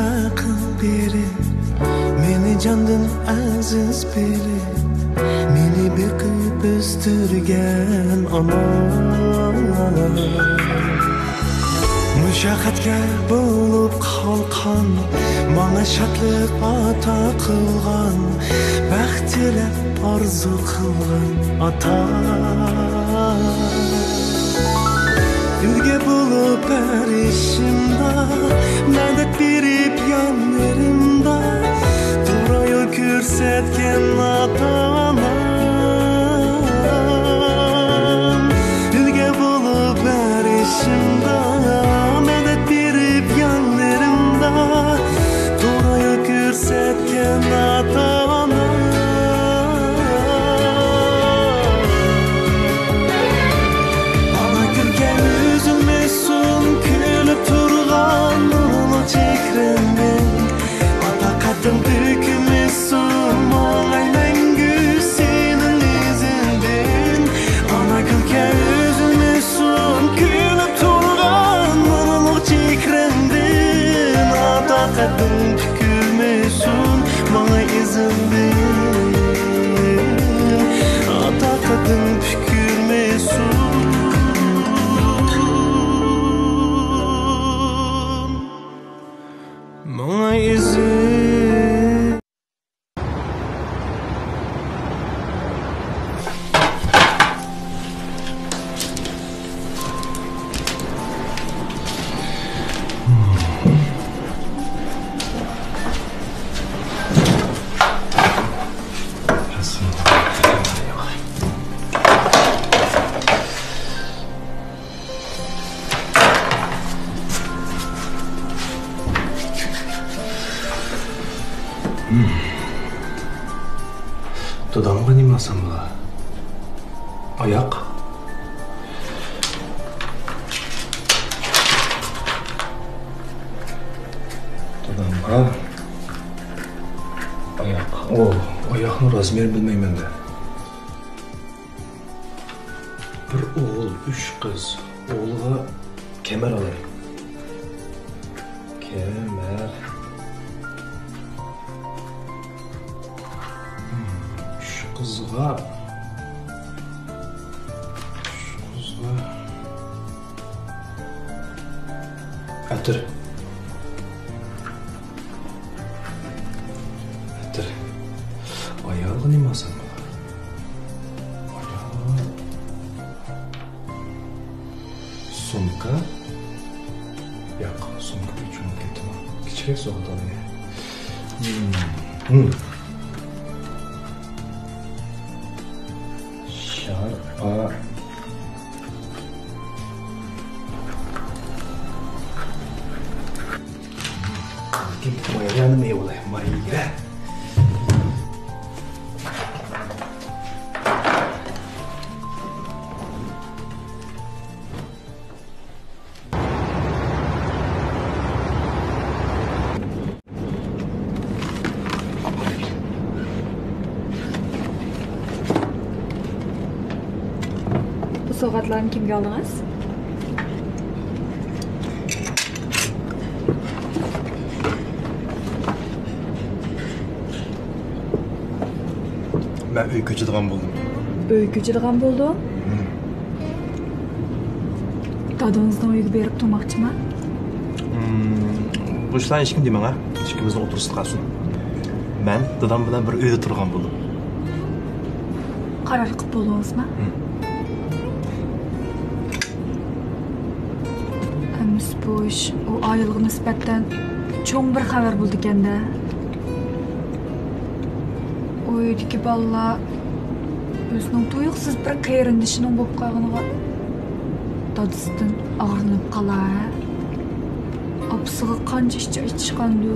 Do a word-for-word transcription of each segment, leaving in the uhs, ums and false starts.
ئەقىل بېرىپ، مېنى جاندىن ئەزىز بىلىپ، مېنى بېقىپ ئۆستۈرگەن ئانا. مۇشەققەتكە بولۇپ قالقان، ماڭا شادلىق ئاتا قىلغان، بەخت تىلەپ ئارزۇ قىلغان ئاتا. ئۈلگە بولۇپ ھەر ئىشىمدا، مەدەت بېرىپ يانلىرىمدا، توغرا يول كۆرسەتكەن ئاتا-ئانام. ئۈلگە بولۇپ ھەر ئىشىمدا، مەدەت بېرىپ يانلىرىمدا، توغرا يول كۆرسەتكەن ئاتا-ئانام. ئانا كۈلكەڭ ئۈزۈلمىسۇن، كۈلۈپ تۇرغان نۇرلۇق چېھرىڭدىن. ئاتا قەددىڭ بۈكۈلمىسۇن، ماڭاي مەڭگۈ سېنىڭ ئىزىڭدىن. ئانا كۈلكەڭ ئۈزۈلمىسۇن، كۈلۈپ تۇرغان نۇرلۇق چېھرىڭدىن. ئاتا قەددىڭ پۈكۈلمىسۇن، ماڭا ئىزىڭدىن. ئاتا قەددىڭ پۈكۈلمىسۇن، ماڭا ئىزىڭ. دادامغا نېمە ئالسام بولا؟ ئاياق. دادامغا ئاياق. ئو، ئاياقنىڭ رازمېرىنى بىلمەيمەن دە. بىر ئوغۇل، ئۈچ قىز. ئوغلىغا كەمەر ئالاي. كەمەر. ئۈچ قىزغا. ئۈچ قىزغا. ئەتىر. ئەتىر. ئايالغا نېمە ئالسام بولا؟ ئايالغا سومكا. ياق، سومكا بەك چوڭ كەتتىمۇ؟ كىچىكرەك سوۋغات ئالاي. ھىم. ھىم. شارپا. بۇ سوۋغاتلارنى كىمگە ئالدىڭىز؟ مەن ئۆي كۆچىدىغان بولدۇم. ئۆي كۆچىدىغان بولدۇڭ؟ ھىم. دادىڭىزنىڭ ئۆيىگە بېرىپ تۇرماقچىما؟ ھىم، بۇ ئىشلارنى ھېچكىمگە دېمەڭ، ھە؟ ئىككىمىزنىڭ ئوتتۇرىسىدا قالسۇن. مەن دادام بىلەن بىر ئۆيدە تۇرغان بولدۇم. قارار قىلىپ بولدىڭىزما؟ ھىم. ئەمىسە بۇ ئىش ئۇ ئائىلىگە نىسبەتەن چوڭ بىر خەۋەر بولىدىكەن-دە. ئۇ ئۆيدىكى بالىلار ئۆزىنىڭ تۇيۇقسىز بىر قېرىندىشىنىڭ بولۇپ قالغىنىغا دادىسىدىن ئاغرىنىپ قالار، ھە؟ ئاپىسىغا قانچە ئىچ ئېچىشقاندۇ؟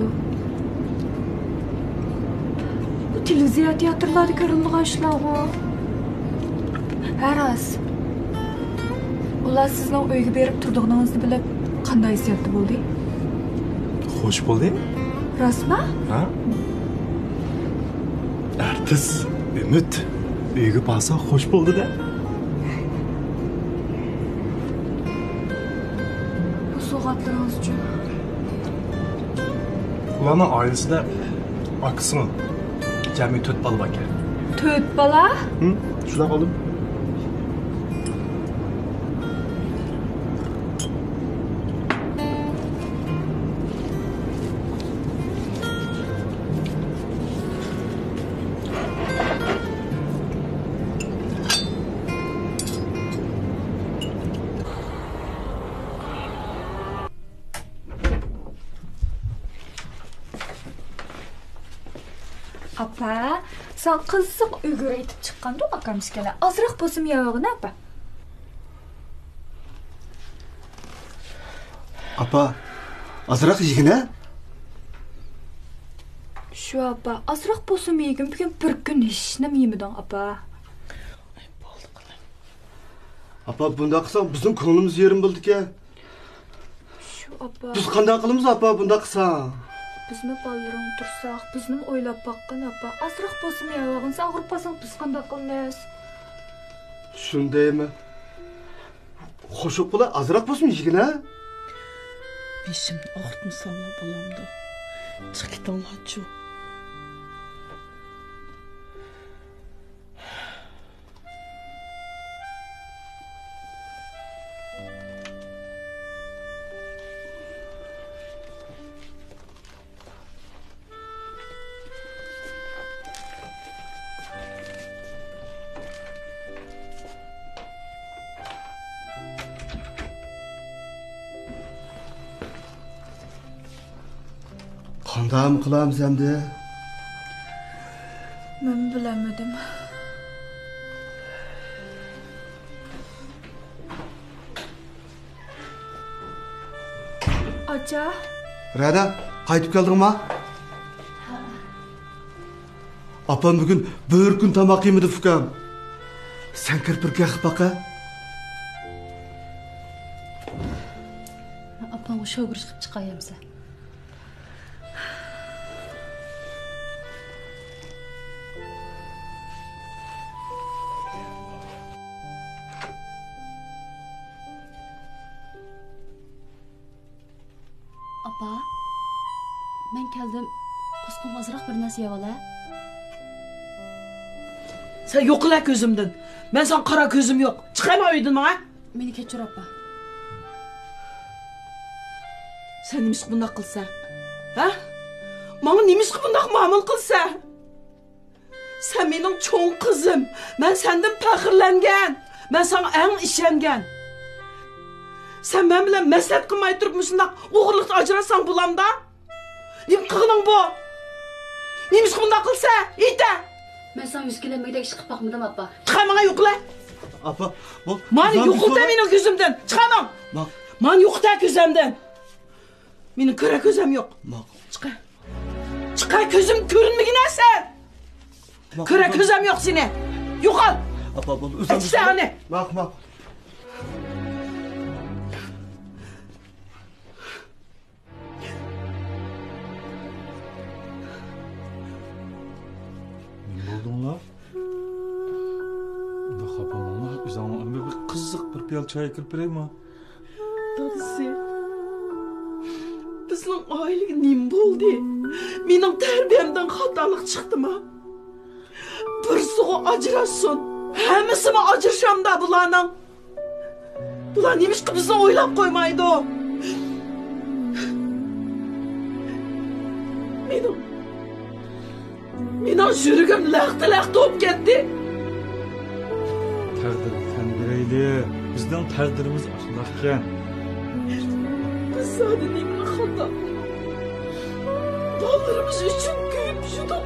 بۇ تېلېۋىزىيە، تىياتىرلاردا كۆرۈنىدىغان ئىشلارغۇ. ھە، راست. ئۇلار سىزنىڭ ئۆيگە بېرىپ تۇرىدىغىنىڭىزنى بىلىپ، قانداق ھېسسىياتتا بولدى؟ خوش بولدى. راستما؟ ھە؟ ئارتىس ئۈمىد ئۆيگە بارسا خوش بولدى-دە. بۇ سوۋغاتلىرىڭىز ئۈچۈن. ئۇلارنىڭ ئائىلىسىدە ئاكىسىمۇ جەمئىي تۆت بالا باركەن. تۆت بالا؟ ھە، شۇنداق ئالدىم. ئاپا، ساڭا قىزىق ئۈگرە ئېتىپ چىققاندۇ ئاكام ئىككىلەن. ئازراق بولسىمۇ يەۋالغىن ئاپا. ئاپا، ئازراق يېگىنە. شۇ ئاپا، ئازراق بولسىمۇ يېگىن، بۈگۈن بىر كۈن ھېچنېمە يېمىدىڭ ئاپا. ئاپا، بۇنداق قىلساڭ بىزنىڭ كۆڭلىمىز يېرىم بولىدىكەن. شۇ ئاپا. بىز قانداق قىلىمىز ئاپا بۇنداق قىلساڭ؟ بىزمۇ بالىلىرىڭ تۇرساق، بىزنىمۇ ئويلاپ باققىن ئاپا. ئازراق بولسىمۇ يەۋالغىن، سەن ئاغرىپ قالساڭ بىز قانداق قىلىمىز؟ شۇنى دەيمەن. خوش بولا، ئازراق بولسىمۇ يېگىنە. بېشىمنى ئاغرىتمىساڭلار بولامدۇ؟ چىقىپ كېتىڭلارچۇ. قانداقمۇ قىلامىز ئەمدى؟ مەن بىلەلمىدىم. ئاچا. رەدە، قايتىپ كەلدىڭما؟ ئاپام بۈگۈن بىر كۈن تاماق يېمىدى، ئۇكام. سەن كىرىپ بىر گەپ قىلىپ باقە. مەن ئاپامغا شوۋىگۈرۈچ قىلىپ چىقاي ئەمسە. ئاپا، مەن كەلدىم. قورسىقىڭغا ئازراق بىر نەرسە يەۋال ھە. سەن يوقىلە كۆزۈمدىن. مەن ساڭا قارا كۆزۈم يوق. چىقايما ئۆيدىن ماڭا. مېنى كەچۈر، ئاپا. سەن نېمىشقا بۇنداق قىلسەن؟ ھە؟ ماڭا نېمىشقا بۇنداق مۇئامىلە قىلسەن؟ سەن مېنىڭ چوڭ قىزىم. مەن سەندىن پەخىرلەنگەن. مەن ساڭا ئەڭ ئىشەنگەن. سەن مەن بىلەن مەسلىھەت قىلماي تۇرۇپ مۇشۇنداق ئوغرىلىقتا ئاجراشساڭ بولامدا؟ نېمە قىلغىنىڭ بۇ؟ نېمىشقا بۇنداق قىلسا؟ ئېيتە! مەن ساڭا يۈز كېلەلمىگۈدەك ئىش قىلىپ باقمىدىم، ئاپا. چىقار ماڭا يوقىلە! ئاپا، بول. مانا يوقىلىدە مېنىڭ كۆزۈمدىن! چىقار ماڭ! مانا يوقىتە كۆزۈمدىن! مېنىڭ كۆرە كۆزۈم يوق. ماقۇل. چىقار. چىقار كۆزۈم كۆرۈنمىگىنە سەن. ماقۇل. كۆرە كۆزۈم يوق سېنى. يوقال. ئاپا، بولدى. ئۆزۈم ئەتسە ئانى. ماقۇل، ماقۇل. نېمە بولدۇڭلار؟ ئۇنداق خاپا بولماڭلار. ئۆزۈڭلار بىر قىزىق بىر پىيالە چاي ئەكىرىپ بېرەيما؟ دادىسى، بىزنىڭ ئائىلىگە نېمە بولدى؟ مېنىڭ تەربىيەمدىن خاتالىق چىقتىما؟ بىرسىغۇ ئاجراشسۇن، ھەممىسىمۇ ئاجرىشامدا بۇلارنىڭ؟ بۇلار نېمىشقا بىزنى ئويلاپ قويمايدۇ؟ مېنىڭ مېنىڭ يۈرىكىم لەختە-لەختە بولۇپ كەتتى. تەقدىرگە تەن بېرەيلى. بىزنىڭ تەقدىرىمىز ئاشۇنداقكەن. بىز زادى نېمىنى خاتا قىلدۇق؟ بالىلىرىمىز ئۈچۈن كۆيۈپ يۈردۇق.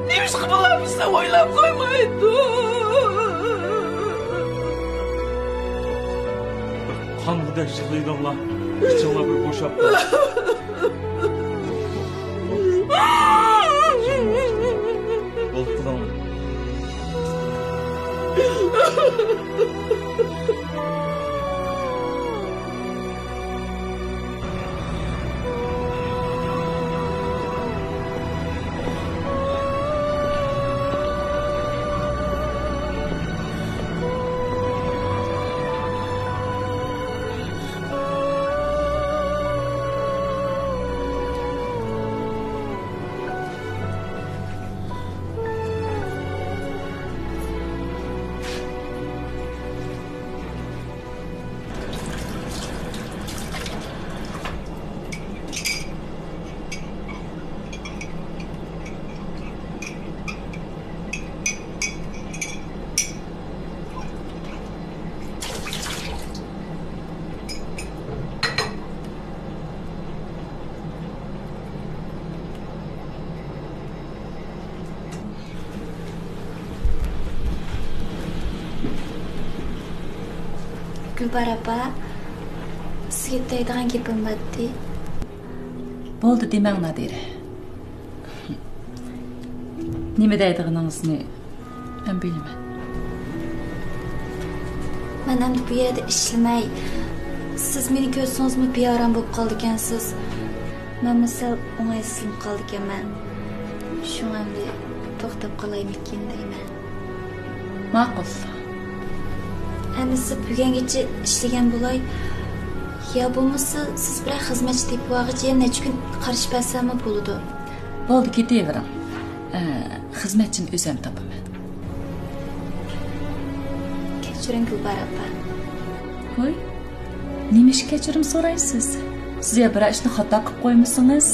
نېمىشقا بۇلار بىزنى ئويلاپ قويمايدۇ؟ قانغۇدەك يىغلايدىغۇلار. ئىچىڭلار بىر بوشاپ تۇر. بولۇپ تۇرۇڭ. گۈلبار ئاپا، سىزگە دەيدىغان گېپىم بار ئىدى. بولدى، دېمەڭ، نادىرە. نېمە دەيدىغىنىڭىزنى مەن بىلىمەن. مەن ئەمدى بۇ يەردە ئىشلىمەي، سىز مېنى كۆرسىڭىزمۇ بىئارام بولۇپ قالىدىكەنسىز. مەنمۇ سەل ئوڭايسىزلىنىپ قالىدىكەنمەن. شۇڭا ئەمدى توختاپ قالايمىكىن دەيمەن. ماقۇل. ئەمىسە بۈگۈنگىچە ئىشلىگەن بولاي. يا بولمىسا سىز بىرەر خىزمەتچى تېپىۋالغىچە يەنە نەچچە كۈن قارىشىپ بەرسەممۇ بولىدۇ. بولدى، كېتىۋېرىڭ. ئە، خىزمەتچىنى ئۆزۈم تاپىمەن. كەچۈرۈڭ، گۈلبار ئاپا. ھوي، نېمە ئىش كەچۈرۈم سورايسىز؟ سىز يا بىرەر ئىشنى خاتا قىلىپ قويمىسىڭىز؟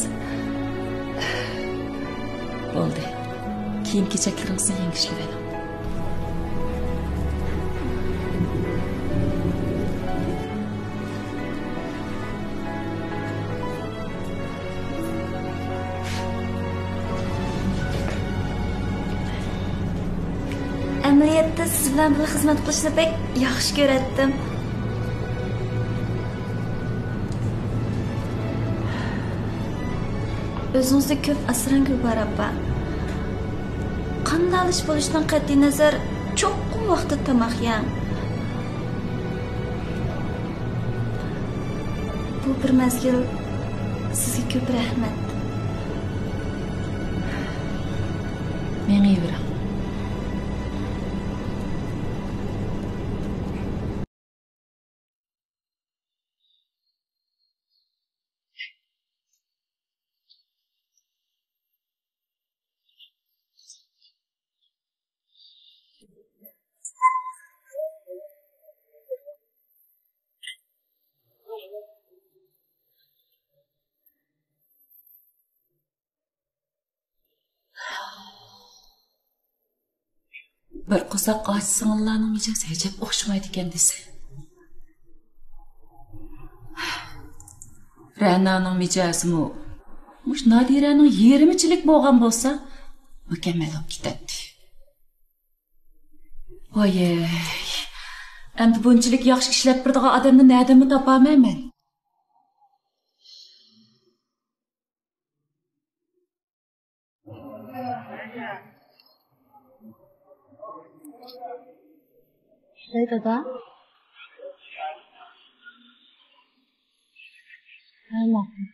بولدى. كىيىم-كېچەكلىرىڭىزنى يېڭىشلىۋېلىڭ. ئەمەلىيەتتە سىز بىلەن بىللە خىزمەت قىلىشنى بەك ياخشى كۆرەتتىم. ئۆزىڭىزنى كۆپ ئاسراڭ، گۈلبار ئاپا. قانداق ئىش بولۇشىدىن قەتئىينەزەر، چوقۇم ۋاقتىدا تاماق يەڭ. بۇ بىر مەزگىل سىزگە كۆپ رەھمەت. مېڭىۋېرىڭ. بىر قورساق ئاچ سىڭىللارنىڭ مىجەزى ئەجەب ئوخشىمايدىكەن دېسە. رەنانىڭ مىجەزىمۇ مۇشۇ نادىرەنىڭ يېرىمىچىلىك بولغان بولسا، مۇكەممەل بولۇپ كېتەتتى. ۋايەي، ئەمدى بۇنچىلىك ياخشى ئىشلەپ بېرىدىغان ئادەمنى نەدىنمۇ تاپامەن مەن؟ ھەي دادا. ھە، ماقۇل.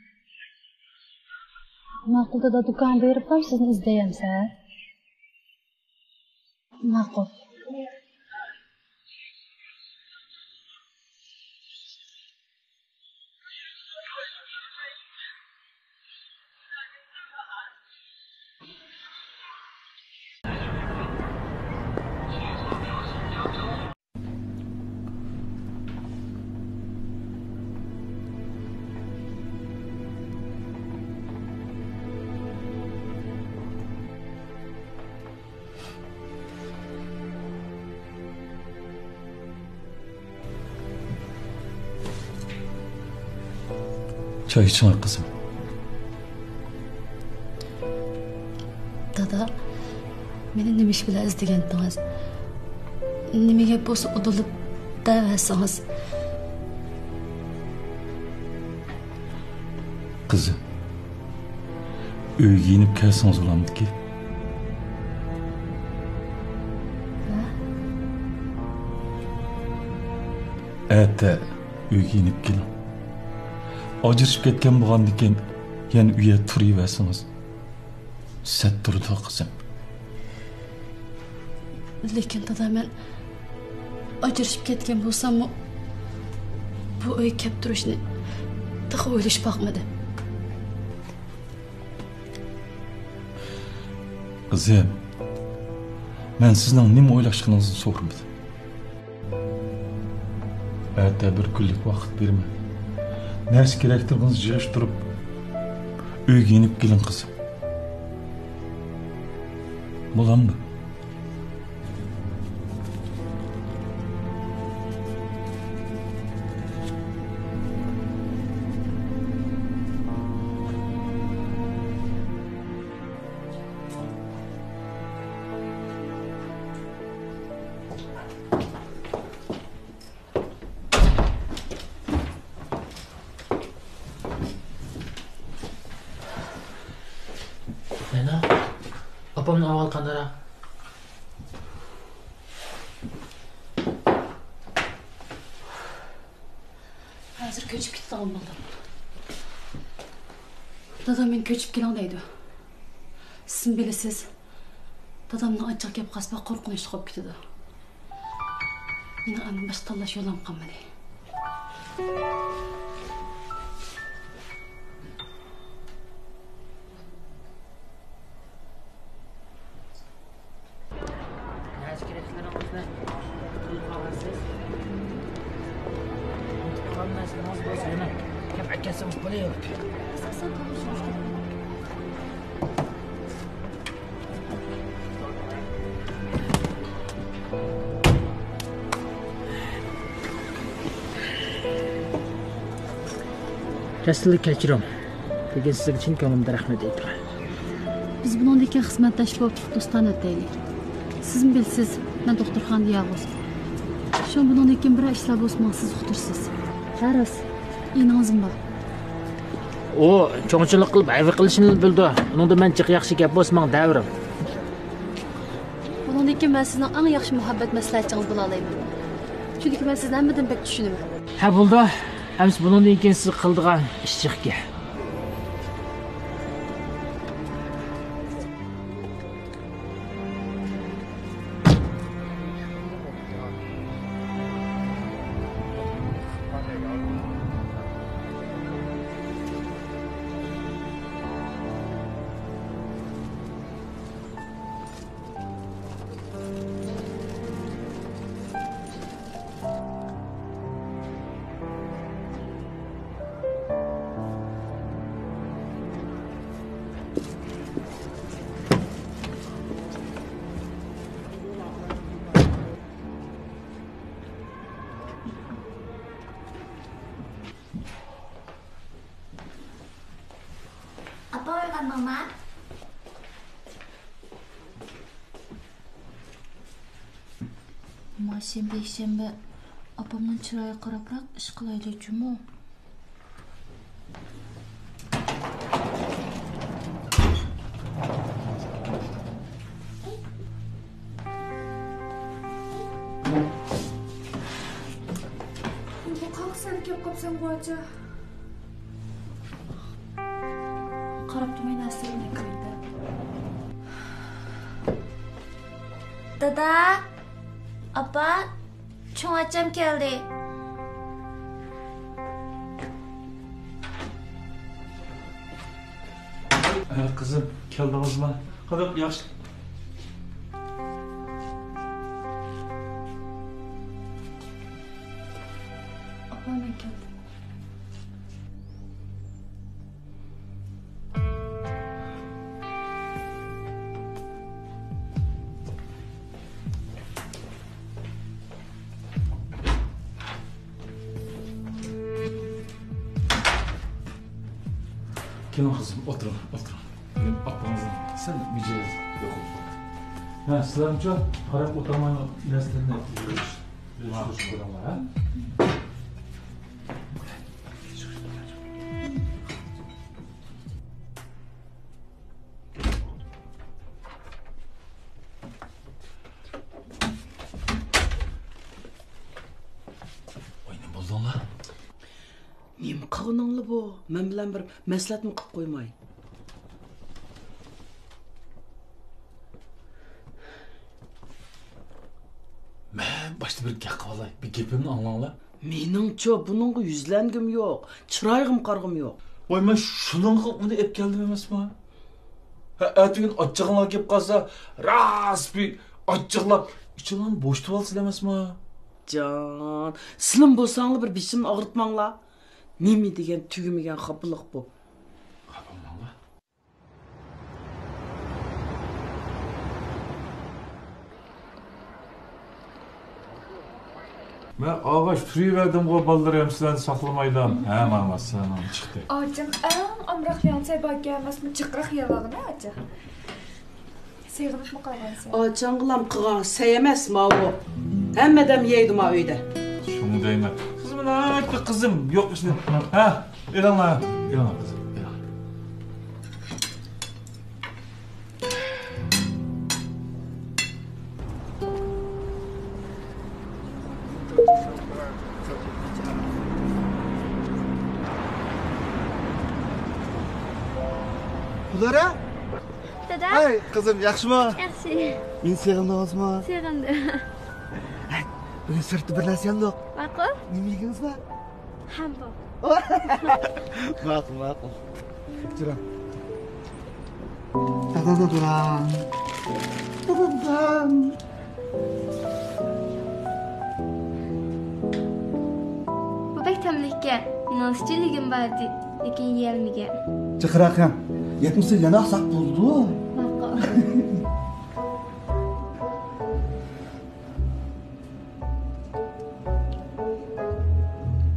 ماقۇل دادا، دۇكانغا بېرىپلا سىزنى ئىزدەيمىز ھە. ماقۇل. چاي ئىچىڭە، قىزىم. دادا، مېنى نېمە ئىش بىلەن ئىزدىگەنتىڭىز؟ نېمە گەپ بولسا ئۇدۇللا دەۋەرسىڭىز. قىزىم، ئۆيگە يېنىپ كەلسىڭىز بولامدىكىن؟ ھە؟ ئەتە ئۆيگە يېنىپ كېلىڭ. ئاجرىشىپ كەتكەن بولغاندىكىن يەنە ئۆيدە تۇرۇۋەرسىڭىز سەت تۇرىدۇ، قىزىم. لېكىن دادا، مەن ئاجرىشىپ كەتكەن بولساممۇ، بۇ ئۆيگە كەپ تۇرۇشنى تېخى ئويلىشىپ باقمىدىم. قىزىم، مەن سىزنىڭ نېمە ئويلاشقىنىڭىزنى سورىمىدىم. ئەتە بىر كۈنلۈك ۋاقىت بېرىمەن. نەرسە كېرەكلىرىڭىزنى يىغىشتۇرۇپ، ئۆيگە يېنىپ كېلىڭ، قىزىم. بولامدۇ؟ ئانا، ئاپامنىڭ ئەھۋالى قانداقراق؟ ھازىر كۆچۈپ كېتىدىغان بولدۇم. دادام مېنى كۆچۈپ كېلىڭ دەيدۇ. سىزمۇ بىلىسىز، دادامنىڭ ئاچچىق گەپ قىلسا بەك قورقۇنچلۇق بولۇپ كېتىدۇ. مېنىڭ ئەمدى باشقا تاللاش يولۇم قالمىدى. نەچچە كېرەكلىرىڭىزنى قىلىپ قالغانسىز. ئۇنتۇپ قالماسلىقىڭىز بولسا يەنە كەپ ئەكەلسىڭىز بولىۋېرىدۇ. راستىنلا كەچۈرۈڭ. لېكىن سىزگە چىن كۆڭلۈمدىن رەھمەت ئېيتىمەن. بىز بۇنىڭدىن كېيىن خىزمەتداش بولۇپ، دوستانە ئۆتەيلى. سىزمۇ بىلىسىز، مەن دوختۇرخانىدا يالغۇز. شۇڭا بۇنىڭدىن كېيىن بىر ئىشلار بولسا، ماڭا سىز ئۇقتۇرىسىز. ھە، راست. ئىنىڭىزمۇ بار. ئۇ چوڭچىلىق قىلىپ ھەيۋە قىلىشنى بىلىدۇ. ئۇنىڭدا مەن جىق ياخشى گەپ بولسا ماڭا دەۋېرىڭ. بۇنىڭدىن كېيىن مەن سىزنىڭ ئەڭ ياخشى مۇھەببەت مەسلىھەتچىڭىز بولالايمەن. چۈنكى مەن سىزنى ھەممىدىن بەك چۈشىنىمەن. ھە، بولىدۇ. ئەمىسە بۇنىڭدىن كېيىن سىز قىلىدىغان ئىش جىقكەن. ئاپا، ئويغاندىڭما؟ مانا شەنبە، يەكشەنبە ئاپامنىڭ چىرايىغا قاراپراق ئىش قىلايلى جۇمۇ. بۇ قاقسان كەپ قاپسەن غۇاچا. قاراپ تۇرماي نەرسىلەرنى كۆرۈڭ. دادا، ئاپا، چوڭ ئاچام كەلدى. ھە، قىزىم، كەلدىڭىزما؟ قانداق، ياخشى؟ ئاپا، مەن كەلدىم. كېلىڭ قىزىم، ئولتۇرۇڭ، ئولتۇرۇڭ. مېنىڭ ئاپىڭىزنىڭ سەل مىجەزى يوق. ھە، سىلەرچۇ قاراپ ئولتۇرماي نەرسىلەرنى يۈرۈش، يۈرۈش، يۈرۈش كۆرۈڭلار، ھە؟ ۋاي، نېمە بولدۇڭلار؟ نېمە قىلغىنىڭلا بۇ؟ مەن بىلەن بىر مەسلىھەتمۇ قىلىپ قويماي. مەن باشتا بىر گەپ قىلاي، بىر گېپىمنى ئاڭلاڭلار. مېنىڭچۇ بۇنىڭغا يۈزلەنگۈم يوق، چىرايىغىمۇ قارىغۇم يوق. ۋاي، مەن شۇنىڭغا ئۇنى ئېلىپ كەلدىم ئەمەسمۇ؟ ھە، ئەتىگۈن ئاچچىقىڭلار كېلىپ قالسا، راست بىر ئاچچىقلاپ ئىچىڭلارنى بوشىتىۋالسىلەر ئەمەسمۇ؟ جان، سىلىم بولساڭلار بىر بېشىمنى ئاغرىتماڭلار. نېمە دېگەن تۈگىمىگەن خاپىلىق بۇ. خاپا بولماڭلار. مەن ئاغاچ تۇرۇۋەردىمغۇ، بالىلىرىم سىلەرنى ساقلىمايلا. ھە، ماما، سەن چىقتى. ئاچام ئەڭ ئامراق ياڭ سەي باركەن ئەمەسمۇ، جىقراق يەۋالغىنە ئاچا. سېغىنىپمۇ قالغانسەن؟ ئاچاڭغىلام قىلغان سەي ئەمەس ماۋۇ. ھەممە ئادەم يەيدۇ ما ئۆيدە. شۇنى دەيمەن. قىزىم، ناھايىتى قىزىم، يوق ئىشنى. ھە، ئېلىڭلار، ئېلىڭلار قىزىم، ئېلىڭ. دادا. ھەي، قىزىم، ياخشىمۇ؟ ياخشى. مېنى سېغىندىڭىزمۇ؟ سېغىندىم. ھەي، بۈگۈن سىرتتا بىر نەرسە يەمدۇق. ماقۇل. نېمە يېگىڭىز بار؟ ھەمبۇ. ماقۇل، ماقۇل. جۇراڭ. دادادادام. دادادام. بۇ بەك تەملىككەن. مېنىڭ ئىچىلىگىم بار ئىدى، لېكىن يېيەلمىگەن. جىقراق يەڭ. يەتمىسە يەنە ساق بولىدۇ. ماقۇل.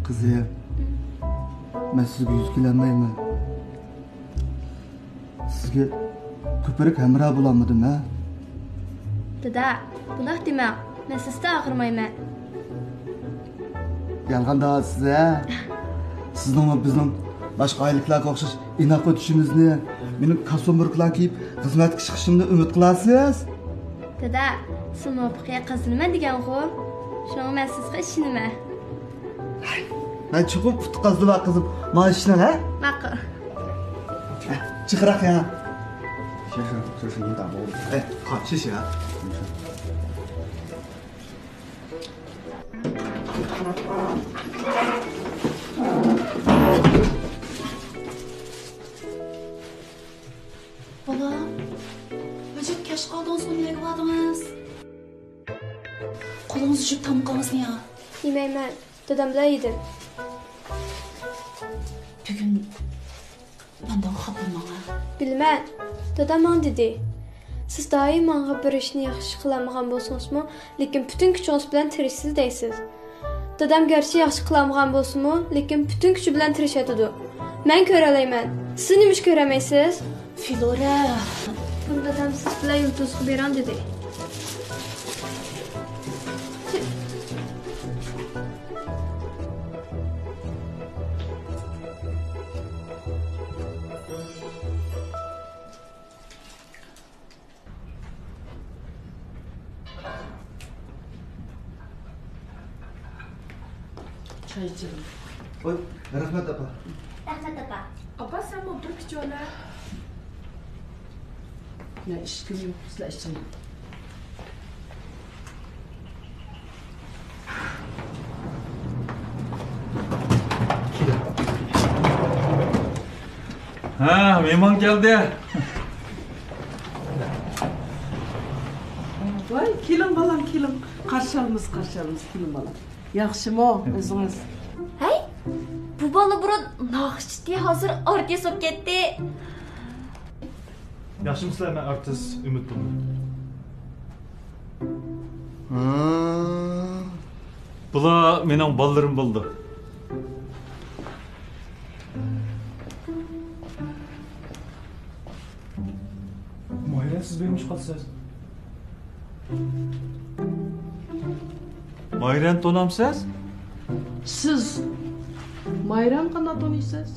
قىزىم، مەن سىزگە يۈز كېلەلمەيمەن. سىزگە كۆپرەك ھەمراھ بولالمىدىم، ھە؟ دادا، بۇنداق دېمەڭ. مەن سىزدىن ئاغرىمايمەن. يالغان دەۋاتىسىز، ھە؟ سىزنىڭمۇ بىزنىڭ باشقا ئائىلىلەرگە ئوخشاش ئىناق ئۆتۈشىمىزنى، مېنىڭ كاستيۇم بۇركىلارنى كىيىپ خىزمەتكە چىقىشىمنى ئۈمىد قىلارسىز؟ دادا، سىز مۇۋەپپەقىيەت قازىنىمەن دېگەنغۇ؟ شۇڭا مەن سىزگە ئىشىنىمەن. مەن چوقۇم ئۇتقازدىلا قىزىم. ماڭا ئىشىنىڭ، ھە؟ ماقۇل. جىقراق يا. 先生，这是您打包的。哎，好，谢谢啊。没事。بالام، ناھايىتى كەچ قالدىڭىز، نېمىگە باردىڭىز؟ قولىڭىزنى يۇيۇپ تامىقىڭىزنى يەڭ. يېمەيمەن، دادام بىلەن يېدىم. بۈگۈن مەندىن خاپىماڭ ھە. بىلىمەن، دادام ماڭا دېدى، سىز دائىم ماڭا بىر ئىشنى ياخشى قىلالمىغان بولسىڭىزمۇ، لېكىن پۈتۈن كۈچىڭىز بىلەن تىرىشىسىز دەيسىز. دادام گەرچە ياخشى قىلالمىغان بولسىمۇ، لېكىن پۈتۈن كۈچى بىلەن تىرىشىۋاتىدۇ. مەن كۆرەلەيمەن. سىز نېمىشقا كۆرەلمەيسىز؟ فلورا. بۇنى دادام سىز بىلەن يۇلتۇزغا بېرىڭ دېدى. چاي ئىچىدۇ. ۋاي، رەھمەت، ئاپا. رەھمەت، ئاپا. ئاپا، سەنمۇ بىر كۈچۈۋەلە. مەن ئىشكىم يوق، سىلەر ئىچىڭلار. ھە، مېھمان كەلدى. ۋاي، كېلىڭ بالام، كېلىڭ. قارشى ئالىمىز، قارشى ئالىمىز، كېلىڭ بالام. ياخشىمۇ ئۆزىڭىز؟ ھەي، بۇ بالا بۇرۇن ناخشىچى، ھازىر ئارتىس بولۇپ كەتتى. ياخشىمۇسىلەر؟ مەن ئارتىس ئۈمىد بولىمەن. ھا. بۇلار مېنىڭ بالىلىرىم بولىدۇ. ماھىرە، سىز بىرمۇ چىقىۋاتىسىز؟ ماھىرەنى تونامسىز؟ سىز ماھىرەنى قانداق تونۇيسىز؟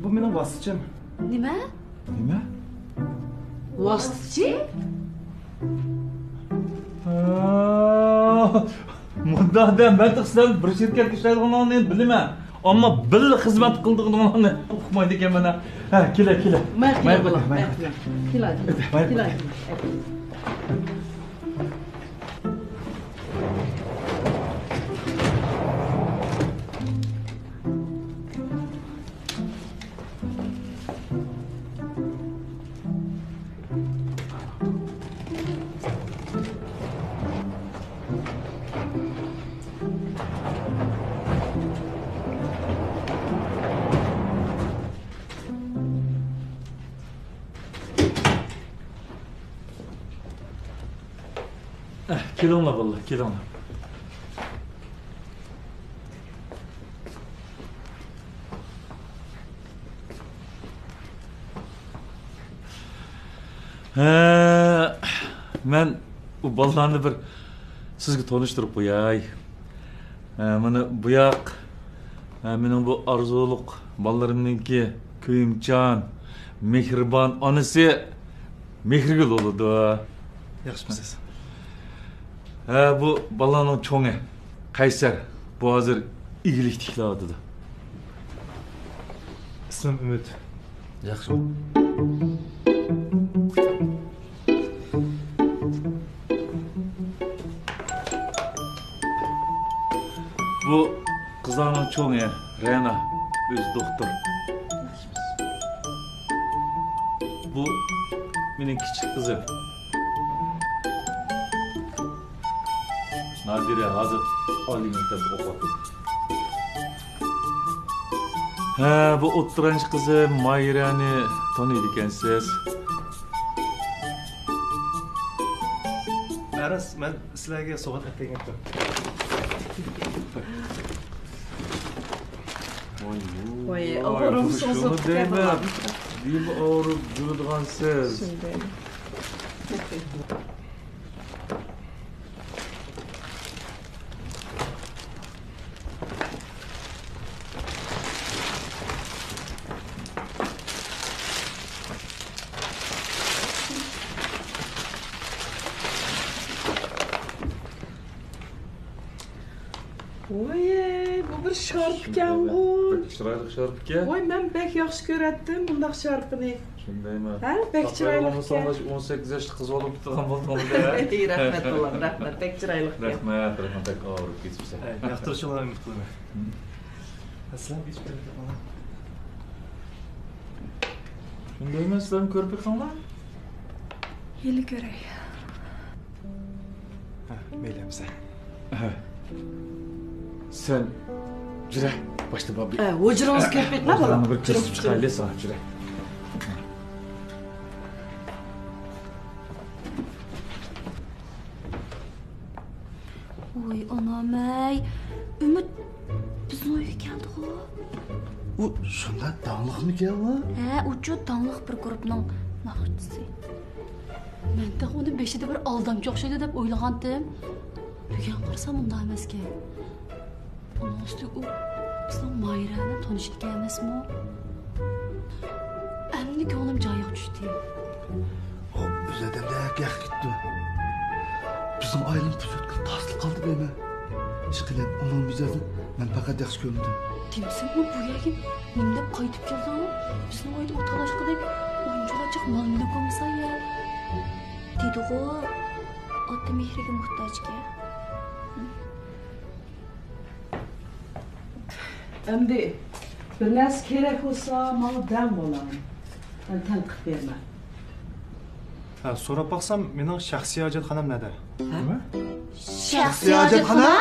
بۇ مېنىڭ ۋاسىتىچىم. نېمە؟ نېمە؟ ۋاسىتىچى؟ ھا، مۇنداق دە، مەن تېخى سىلەرنىڭ بىر شىركەتتە ئىشلەيدىغانلىقىڭلارنى بىلىمەن. ئەمما بىللە خىزمەت قىلىدىغانلىقىڭلارنى ئۇقمايدىكەنمەن. ھە، كېلە، كېلە. مەن كېلە، مەن بالام، كېلە. مەن كېلە. كېلە. مەن كېلە. ئەھ، كېلىڭلار بالىلار، كېلىڭلار. ھە، مەن ئۇ بالىلارنى بىر سىزگە تونۇشتۇرۇپ قوياي. ھە، مانا بۇ ياق، ھە، مېنىڭ بۇ ئارزۇلۇق بالىلىرىمنىڭكى كۆيۈمچان، مېھرىبان ئانىسى مېھرىگۈل بولىدۇ. ياخشىمۇسىز؟ ھە، بۇ بالىلارنىڭ چوڭى قەيسەر. بۇ ھازىر ئىگىلىك تىكلەۋاتىدۇ. ئىسمىم ئۈمىد. ياخشى. بۇ قىزلارنىڭ چوڭى رەنا، ئۆزى دوختۇر. بۇ مېنىڭ كىچىك قىزىم نادىرە، ھازىر ئالىي مەكتەپتە ئوقۇۋاتىدۇ. ھە، بۇ ئوتتۇرانچى قىزىم ماھىرەنى تونۇيدىكەنسىز. ئەرەس، مەن سىلەرگە سوۋغات ئەكەلگەنتىم. ۋاي، ۋاي، ئاغرىمسىز شۇنى دەيمەن. دېمە، ئاغرىپ يۈرىدىغانسىز. شۇنى دەيمەن. ۋاي، بۇ بىر شارپىكەنغۇ. بەك چىرايلىق شارپىكەن. ۋاي، مەن بەك ياخشى كۆرەتتىم بۇنداق شارپىنى. شۇندايمۇ؟ ھە، بەك چىرايلىق ئىكەن. ئون سەككىز ياشلىق قىز بولۇپ تۇرغان بولدۇڭىز-دە. رەھمەت، بالام، رەھمەت. بەك چىرايلىق ئىكەن. رەھمەت، رەھمەت. بەك ئاغرىپ كېتىپسەن. ياقتۇرۇشۇڭلارنى ئۈمىد قىلىمەن. سىلەر بېشىپ بېرىڭ. شۇندايمۇ؟ سىلەرمۇ كۆرۈپ بېقىڭلار. ھېلى كۆرەي. ھە، مەيلى ئەمىسە. ھە. سەن جۈرە، باشتا بار بىر ھە، ھۇجرىڭىزغا كىرىپ بېقىڭلار، بالام. بىر كۆرسىتىپ چىقايلى ساڭا، جۈرە. ۋوي ئانام-ئەي، ئۈمىد بىزنىڭ ئۆيگە كەلدىغۇ. ئۇ شۇنداق داڭلىقمىكەن ئۇ؟ ھە، ئۇچۇ داڭلىق بىر گۇرۇپنىڭ ناخشىچىسى. مەن تېخى ئۇنى بېشىدا بىر ئالدامچى ئوخشايدۇ دەپ ئويلىغانتىم. بۈگۈن قارىسام ئۇنداق ئەمەسكەن. ئۇنىڭ ئۈستىگە ئۇ بىزنىڭ ماھىرە بىلەن تونۇش ئىكەن ئەمەسمۇ؟ ئەمدى كۆڭلۈم جايىغا چۈشتى. ئۇ ئۆز ئادەمدەك ياخشى كېتىپتۇ. بىزنىڭ ئائىلىمىز بۇ سۆتكىلى تاسلا قالدى دەيمەن. ئىشقىلىپ ئۇنىڭ مىجەزىنى مەن پەقەت ياخشى كۆرمىدىم. دېمىسەم ئۇ بۇ يەرگە نېمە دەپ قايتىپ كېلىدۇ؟ بىزنىڭ ئۆيدە ئۇ تالاشقۇدەك ئونچىۋاچاق مال-مۈلۈك بولمىسا يا. دېدىغۇ، ئاتا مېھرىگە موھتاجكەن. ئەمدى بىر نەرسە كېرەك بولسا، ماڭا دەڭ، بالام. مەن تەنقىد بېرىمەن. ھە، سوراپ باقسام، مېنىڭ شەخسىي ھاجەتخانام نەدە؟ ھە؟ نېمە؟ شەخسىي ھاجەتخانا؟